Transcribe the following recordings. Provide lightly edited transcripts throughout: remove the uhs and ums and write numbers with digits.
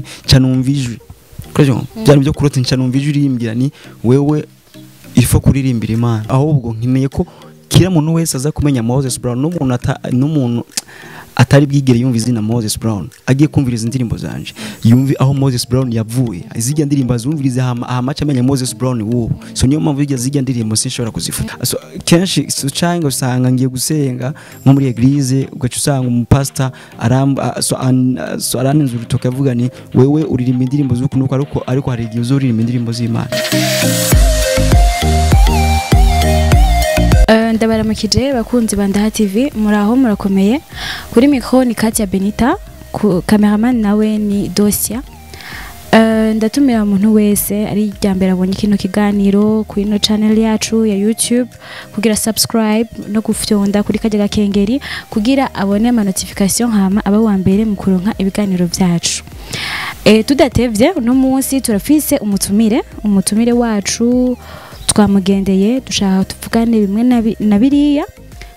Kumwe nca numva ijwi. Kuryo byari byo kurota, nca numva ijwi rimbwira ni wewe ifo kuririmbira Imana. Ahubwo nkeneye ko kira muntu wese aza kumenya Moses Brown, n'umuntu atari bwigere yumva izina Moses Brown agiye kumviriza indirimbo zanje, yumve aho Moses Brown yavuye, izijya ndirimbo azumvirize hama amenya Moses Brown wubu. So niyo mpamvu zijya ndirimbo sinshobora kuzifuta. So kenshi so cyangwa usanga ngiye gusenga nko muri église, ugaca usanga umupastor so araninze urutoke avuga ni wewe uririmba indirimbo z'ukunuko, ariko hari igihe uzuririmba indirimbo z'Imana. Ndabaramukije bakunzi ba Ndaha TV, muraho murakomeye. Kuri micro ni Katia Benita, ku cameraman nawe ni Dosia. Ndatumira umuntu wese ari ryambere abonye kino kiganiro kuri ino channel yacu ya YouTube kugira subscribe no gufyonda kuri kajya gakengeri kugira abone ama notification hama aba wa mbere mu kuronka ibiganiro byacu. Tudatevye uno munsi turafise umutumire wacu twamugendeye, dushaka tuvugane bimwe na biriya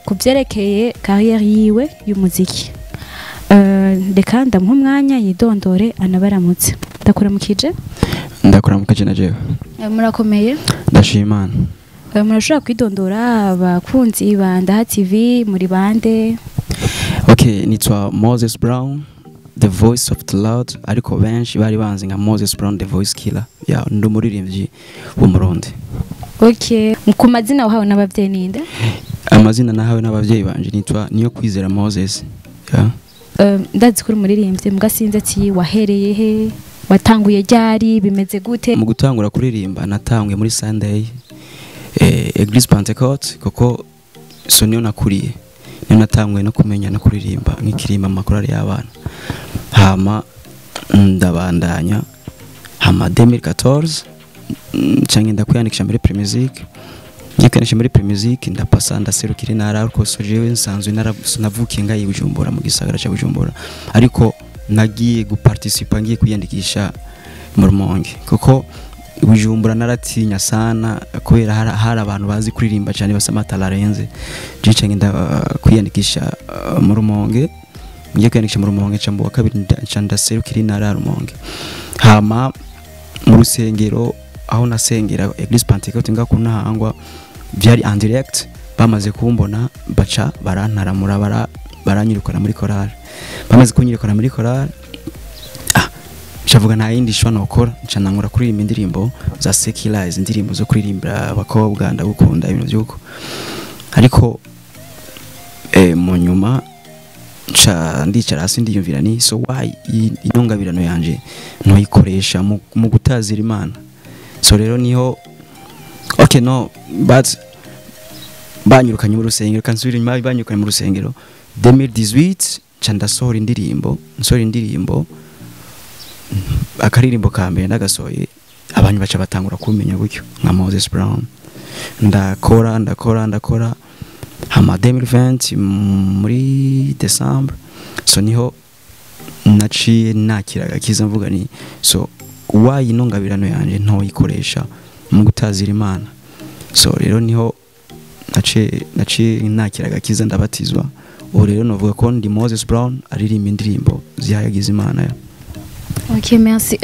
kuvyerekeye carrière yiwe y'umuziki. Reka ndamuha umwanya yidondore anabaramutse. Ndakuramukije. Ndakuramukije na jewe. Murakomeye. Ndashima Imana. Murashobora kwidondora abakunzi ba Ndaha TV, muri bande? Okay, nitwa Moses Brown, the voice of the Lord, ariko benshi bari banzi nka Moses Brown the voice killer. Ya, ndi umuririmbyi w'Umurundi. Okay, ku mazina wahawe n'abavyeyi ninde? Amazina nahawe n'abavyeyi banje nitwa Niyo Kwizera Moses. Ya. Ndazi kuri umuririmbyi, muga sinzi ati wahereye he, watanguye ryari, bimeze gute? Mu gutangura kuririmba natanguye muri Sunday Église Pentecôte, kuko so niyo nakuriye, niyo natanguye no kumenya no kuririmba nk'ikirimba amakorali y'abana. Hama ndabandanya hama 2014 nca ngenda kwiyandikisha muri Primusic. Ngiye muri Primusic ndapasa ndaserukira intara, ariko so jewe nsanzwe navukiye ngayi Bujumbura, mu gisagara ca Bujumbura, ariko nagiye guparticipa ngiye kwiyandikisha mu Rumonge, kuko Bujumbura naratinya sana kubera hari abantu bazi kuririmba cyane basa matalarenze. Nca ngenda kwiyandikisha mu Rumonge, ngiye kwiyandikisha mu Rumonge nca mu wa kabiri nca ndaserukira intara ya Rumonge. Hama mu rusengero aho nasengera Église Pentecôte nga kunahangwa byari en direct, bamaze kumbona baca barantaramura baranyirukana muri chorale. Bamaze kunyirukana muri chorale, ncavuga nta yindi shwa nokora, nca nangura kuririmba indirimbo za secular, indirimbo zo kuririmbira abakobwa ndagukunda ibintu byuko. Ariko mu nyuma nca ndicara hasi ndiyumvira ni so why inongabirano yanje ntoyikoresha mu gutazira Imana. So rero niho okay no but banyirukanye mu rusengero, kansubira inyuma, banyirukanye mu rusengero 2018 nca ndasohora indirimbo, nsohora indirimbo, akaririmbo ka mbere ndagasohoye, abantu baca batangura kumenya gutyo nka Moses Brown. Ndakora ndakora ndakora hama 2020 muri December, so niho naciye nakira agakiza mvuga ni so why inongabirano yanje ntoyikoresha mu gutazira Imana. So rero niho naciye nakira agakiza ndabatizwa. Ubu rero novuga ko ndi Moses Brown aririmba indirimbo zihayagiza Imana. Okay, merci.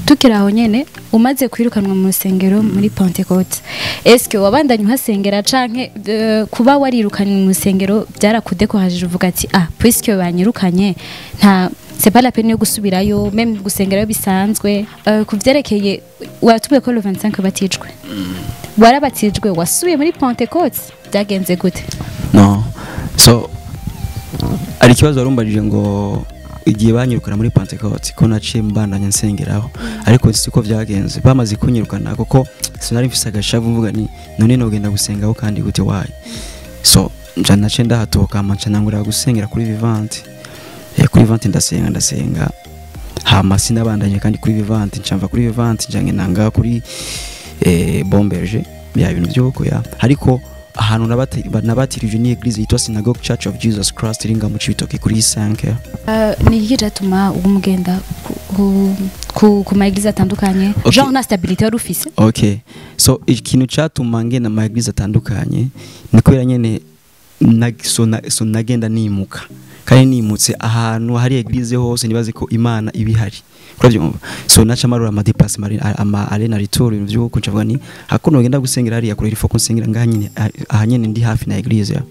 Tukiri aho nyene, umaze kwirukanwa mu rusengero muri Pentecôte, est-ce que wabandanye uhasengera canke kuba warirukanywe mu rusengero byarakudekohajije uvuga ati ah puisque banyirukanye nta c'est pas la peine yo gusubirayo, même gusengerayo bisanzwe? Kuvyerekeye watubwiye ko le 25 batijwe, warabatijwe, wasubiye muri Pentecôte, byagenze gute? No, so ari ikibazo warumbajije ngo igihe banyirukana muri Pentecôte ko naciye mbandanya nsengeraho, ariko siko byagenze. Bamaze kunyirukana kuko sinari mfise agashavu mvuga ni none nogenda gusengaho kandi gute why. So nca naciye ndahatoka nca nangura gusengera kuri Vivante. Kuri Vivante ndasenga hama sinabandanye kandi kuri Vivante, nca mva kuri Vivante nca ngenda kuri Bomberger bya bintu by'uko ya. Ariko ahantu nabatirije ni église yitwa Synagogue Church of Jesus Christ iri nga mu Cibitoke kuri 5. Ni iki cyatuma umugenda ku ma église atandukanye? Genre na stabilité wari ufise? Okay, so ikintu cyatuma ngenda ma église atandukanye ni kubera nyene so nagenda nimuka. Kandi nimutse ahantu hari église hose, nibaze ko Imana ibihari, urabyumva? So naca marura ama déplacement, ama aller na retour, ibintu by'uko ncavuga ni hakuno ngenda gusengera hariya kure, il faut ko nsengera ngaha nyine, aha nyine ndi hafi na église ya.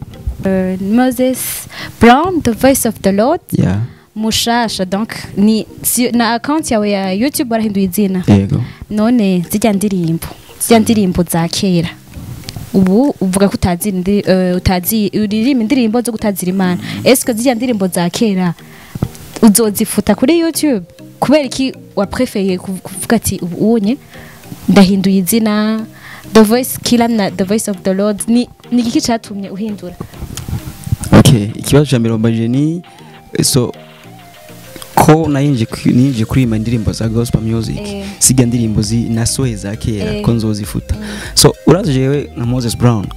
Moses Brown, the voice of the Lord. Yeah. Mushasha, donc ni si, na account yawe ya YouTube warahinduye izina? Yego. None zijya ndirimbo za kera, ubu uvuga ko utazi utazi uririmba indirimbo zo gutazira Imana, est-ce zijya ndirimbo za kera uzozifuta kuri YouTube? Kubera iki wapréféré kuvuga ati ubu unye ndahinduye izina, the voice killer na the voice of the Lord? Ni iki cyatumye uhindura? Okay, ikibazo cya mbere wambajije ni so ko ninjiye kuririmba indirimbo za gospel music, siga ndirimbo zi nasohe za kera, ko nzozifuta. So urazi jewe nka Moses Brown,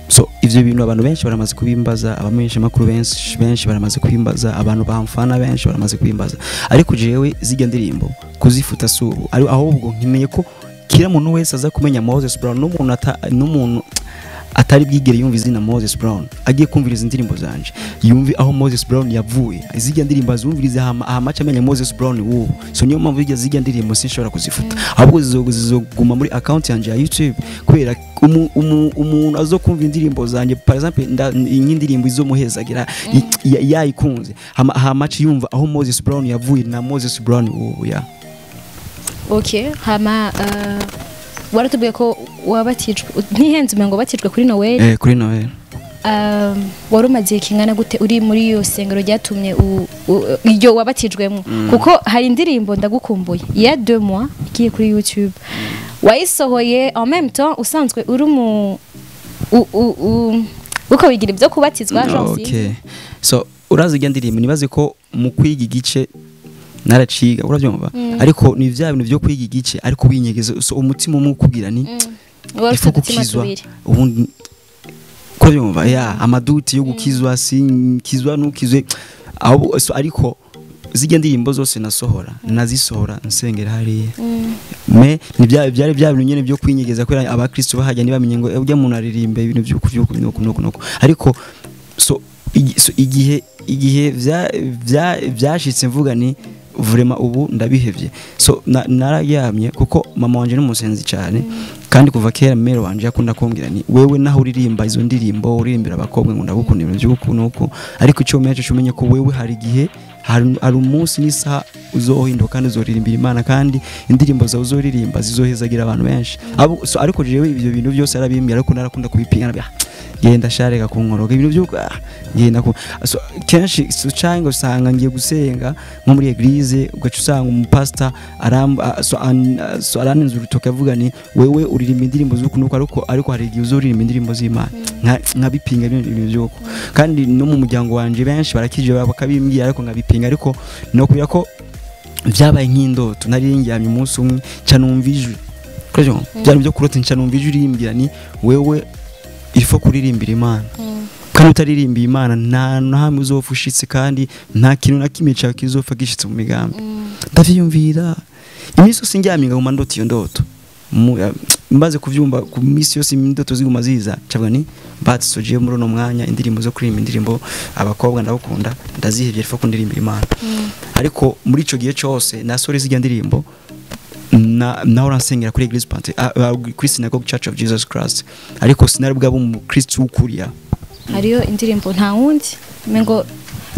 so ivyo bintu abantu benshi baramaze kubimbaza, abamenyesha makuru benshi benshi baramaze kubimbaza, abantu bamfana benshi baramaze kubimbaza, ariko jewe ziga ndirimbo kuzifuta subu ari, ahubwo nkeneye ko kila muntu wese aza kumenya Moses Brown, n'umuntu atari bwigere yumva izina Moses Brown agiye kumviriza indirimbo zanje, yumve aho Moses Brown yavuye, izijya ndirimbo azumvirize, hama aca amenya Moses Brown wubu. So niyo mpamvu zijya ndirimbo sinshobora kuzifuta, ahubwo zizoguma muri account yanje ya YouTube, kubera umuntu azokumva indirimbo zanje, par exemple nk'indirimbo izomuhezagira yayikunze, hama aca yumva aho Moses Brown yavuye na Moses Brown wubu ya. Okay, hama waratubwiye ko wabatijwe, ntihenze umengo wabatijwe kuri Noel? Eh, kuri Noel. Wari umaze igihe kingana gute uri muri iyo sengero ryatumye iryo wabatijwemo? Kuko hari indirimbo ndagukumbuye ya 2 mois igiye kuri YouTube, wayisohoye en même temps usanzwe uri mu uko wigira ibyo kubatizwa, genre? Okay, so urazi ijya ndirimbo, nibaze ko mu kwiga igice naraciga, urabyumva? Ariko ni vya bintu byo kwiga igice ariko winyegeza, so umutima umwe ukubwira ni Wari ifu ufite udutima gukizwa tubiri. Ubundi urabyumva ya amaduti yo gukizwa, sinkizwa nukizwe ahubwo. So ariko zijya ndirimbo zose nasohora, nazisohora nsengera hariya, mais ni bya byari bya bintu nyene byo kwinyegeza, kubera abakristo bahajya ntibamenye ngo ujya umuntu aririmba ibintu by'uku by'uku nuku nuku nuku. Ariko so igihe vya vya vyashitse mvuga ni vraiment ubu ndabihevye, so nararyamye kuko mama wanje n'umusenzi cyane, kandi kuva kera mère wanje yakunda kumbwira ni wewe naho uririmba izo ndirimbo uririmbira abakobwa ngo ndagukunda ibintu by'uku nuku, ariko icyo umenye cyo umenye ko wewe hari igihe hari umunsi n'isaha uzohinduka kandi uzoririmbira Imana, kandi indirimbo zawe uzoririmba zizohezagira abantu benshi. So, ariko jewe ibyo bintu byose arabimbwira, ariko narakunda kubipinga, genda shareka kunkoroga ibintu by'uko, genda ku so, kenshi so, cyangwa usanga ngiye gusenga nko muri église, ugaca usanga umupastor so, so araninza urutoki avuga ni wewe uririmba indirimbo z'uku nuku, ariko hari igihe uzoririmba indirimbo z'Imana. Nkabipinga ibintu by'uko, kandi no mu muryango wanje benshi barakije bakabimbwira, ariko nkabipinga. Ariko no kubera ko vyabaye nk'indoto, nari ndyamye umunsi umwe nca numva ijwi. Kuryo byari byo kurota, nca numva ijwi rimbwira ni wewe il faut kuririmbira Imana, kandi utaririmbiye Imana nta na hamwe uzopfa ushitse, kandi nta kintu na kimwe cyawe kizopfa gishitse mu migambi. Ndavyiyumvira iminsi yose ndyamye, ngaguma ndota iyo ndoto. Mbaze kuvyumva ku minsi yose indoto ziguma ziza, cavuga ni but so jewe muri uno mwanya indirimbo zo kuririmba indirimbo abakobwa ndabukunda ndazihevye, il faut kundirimbira Imana. Ariko muri ico gihe cyose nasore zijya ndirimbo na nahora nsengera kuri Église Pente, kuri Synagogue Church of Jesus Christ, ariko sinari bwaba umukristo w'ukuriya. Hariyo indirimbo nta wundi mengo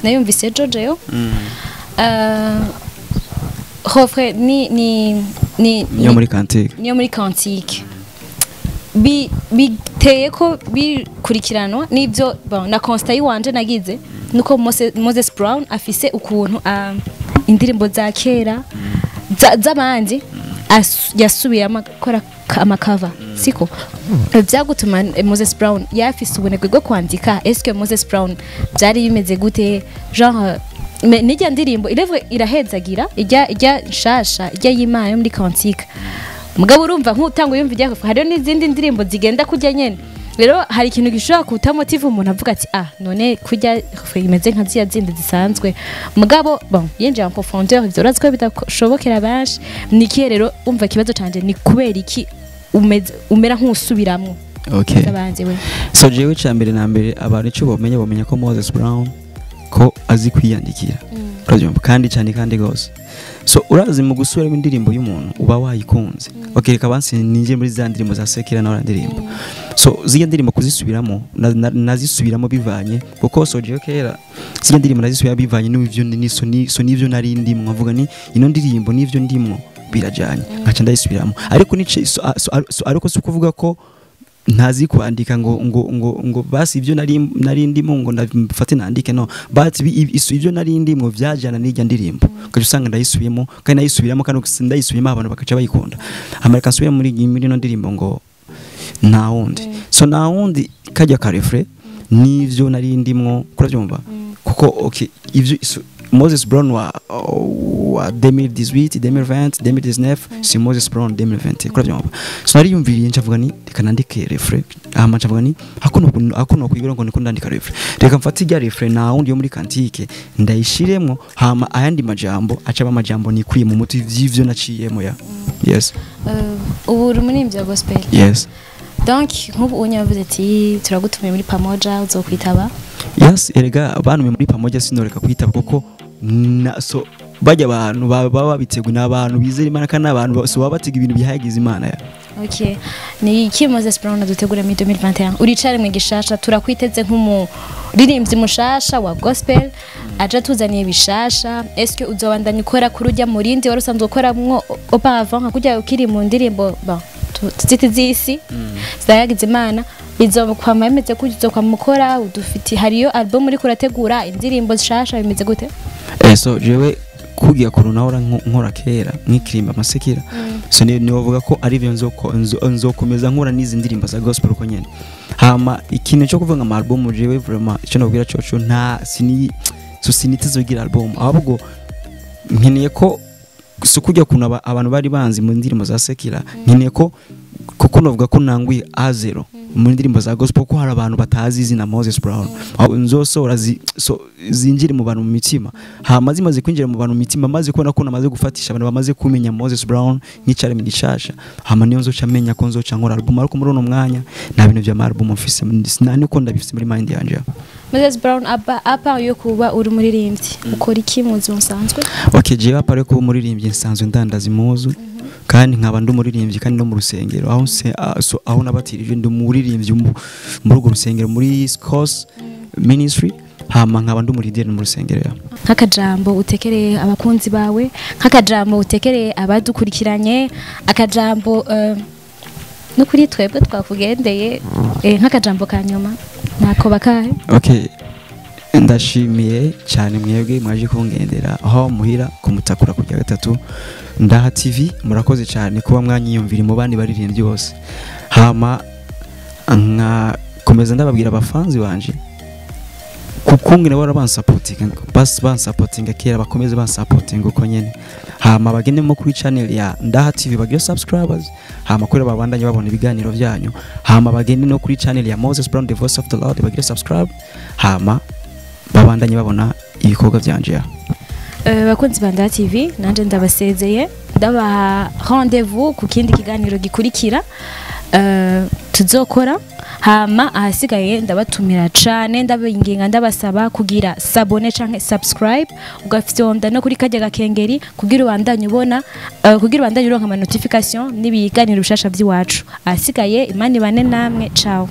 nayumvise ejo jeyo. Refrain ni Niyo muri cantique. Niyo muri cantique. Biteye ko bikurikiranwa n'ibyo, bon, na constat yiwanje nagize nuko Moses Brown afise ukuntu indirimbo za kera z'abandi yasubiyemo akora ama cover, siko byagutuma Moses Brown yafise ubunebwe bwo kwandika? Est-ce que Moses Brown byari bimeze gute, genre mais nijya ndirimbo irevwe irahezagira, ijya nshasha, ijya y'Imana yo muri cantique, mugabo urumva nk'utanga yumva ijya, hariyo n'izindi ndirimbo zigenda kujya nyene. Rero hari ikintu gishobora kutamotiva umuntu avuga ati ah, none kujya imeze nka ziya zindi zisanzwe, mugabo bon, yinjiye en profondeur, ivyo urazi ko bidashobokera benshi. Ni ikihe rero, umva ikibazo canje ni kubera iki umera nk'usubiramwo Okay. z'abandi we? So jewe cya mbere na mbere abantu icyo bomenya ko Moses Brown ko azi kwiyandikira, urabyumva, kandi cyane kandi gose. So urazi mu gusubiramo indirimbo y'umuntu uba wayikunze, okay, reka bansi ninjye muri za ndirimbo za secular nawe ndirimbo. So ziriya ndirimbo kuzisubiramo nazisubiramo bivanye kuko so jewe kera ziriya ndirimbo nazisubiramo bivanye n'ivyo niso so n'ivyo nari ndimwo, nkavuga ni ino ndirimbo n'ivyo ndimwo birajanye, nkaca ndayisubiramo. Ariko nice so ariko si ukuvuga ko ntazi kwandika ngo basi ibyo nari ndimo ngo ndafate nandike, no, but ibyo nari ndimo vyajana n'ijya ndirimbo, ukaca usanga ndayisubiyemo kandi ndayisubiramo kandi ndayisubiyemo abantu bakaca bayikunda. Amareka nsubire muri ino ndirimbo ngo nta wundi. So nta wundi kajya ka refrain n'ivyo nari ndimwo, kurabyumva, kuko okay, ivyo Moses Brown wa 2018, 2020, 2019 si Moses Brown 2020, kurabyumva. So nariyumviriye ncavuga ni reka nandike refrain, hama ncavuga ni hakuno kugira ngo niko ndandika refrain, reka mfate ijya refrain na wundi yo muri cantique ndayishiremwo, hama ayandi majambo acaba amajambo nikwiye mu mutwe vy'ivyo naciyemo ya. Yes. Ubu uri umuririmbyi wa gospel? Yes. Donc nk'ubu unyavuze ati turagutumiye muri Pamoja, uzokwitaba? Yes, erega abantu muri Pamoja sinoreka kwitaba kuko na so bajya abantu baba babiteguye n'abantu bizera Imana kandi n'abantu so baba batega ibintu bihayagiza Imana ya. Okay, ni iki Moses Brown adutegura muri 2021? Uricare mu gishasha, turakwiteze nk'umuririmbyi mushasha wa gospel aje tuzaniye bishasha. Est-ce que uzobandanya ukora kuri ujya murindi wari usanzwe ukoramwo auparavant, nka kujya ukiri mu ndirimbo bon tuziti z'isi zidayagiza Imana? Bizokwama bimeze gute? Uzokwama ukora udufiti? Hariyo album uriko urategura, indirimbo zishasha, bimeze gute? So jewe kugira kuntu nahora nkora kera nkikirimba ama secular, so ni nibavuga ko ari byo nzokomeza nkora n'izi ndirimbo za gospel uko nyene. Hama ikintu cyo kuvuga ama album, jewe vraiment icyo nabwira coco nta sini so siniteze kugira album, ahubwo nkeneye ko so kujya kuntu abantu bari banzi mu ndirimbo za secular, nkeneye ko kuko navuga ko nanguye A0 mu ndirimbo za gospel, ko hari abantu batazi izina Moses Brown. Aho nzosohora so zinjire mu bantu mu mitima, hama zimaze kwinjira mu bantu mu mitima, maze kubona ko namaze gufatisha abantu bamaze kumenya Moses Brown nk'icare mu gishasha, hama niyo nzoca menya ko nzoca nkora album. Ariko muri uno mwanya nta bintu vya album mfise, sinani uko ndabifise muri mind yanje. Moses Brown, aba apa yo kuba uri umuririmbyi, ukora iki mu buzima busanzwe? Okay, jewe à part kuba umuririmbyi nsanzwe ndandaza impuzu, kandi nkaba ndi umuririmbyi kandi no mu rusengero aho nse so aho nabatirije ndi umuririmbyi muri urwo rusengero muri Scos Ministry, hama nkaba ndi umurideri mu rusengero ya. Nk'akajambo utekereye abakunzi bawe, nk'akajambo utekereye abadukurikiranye, akajambo no kuri twebwe twakugendeye, nk'akajambo ka nyuma ntako bakahe? Okay, ndashimiye cyane mwebwe mwaje kungendera aho muhira kumutakura kujya gatatu Ndaha TV. Murakoze cyane kuba mwanyiyumvira mu bandi baririmbyi bose. Hama nkakomeza ndababwira abafanzi banje kukungene bara bansapotinga, bas bansapotinga kera bakomeze bansapotinga uko nyene. Hama bagende mo kuri channel ya Ndaha TV bagire subscribers, hama kuri babandanye babona ibiganiro byanyu. Hama bagende no kuri channel ya Moses Brown the Voice of the Lord bagire subscribe, hama babandanye babona ibikorwa byanje ya. Bakunzi ba Ndaha TV, nanje ndabasezeye, ndabaha rendez-vous ku kindi kiganiro gikurikira tuzokora. Hama ahasigaye ndabatumira cane, ndabinginga, ndabasaba kugira s'abonner canke subscribe, ugafyonda no kuri kajya gakengeri kugira ubandanye ubona kugira ubandanye uronka ama notification n'ibiganiro bishasha by'iwacu. Ahasigaye Imana ibane namwe, ciao.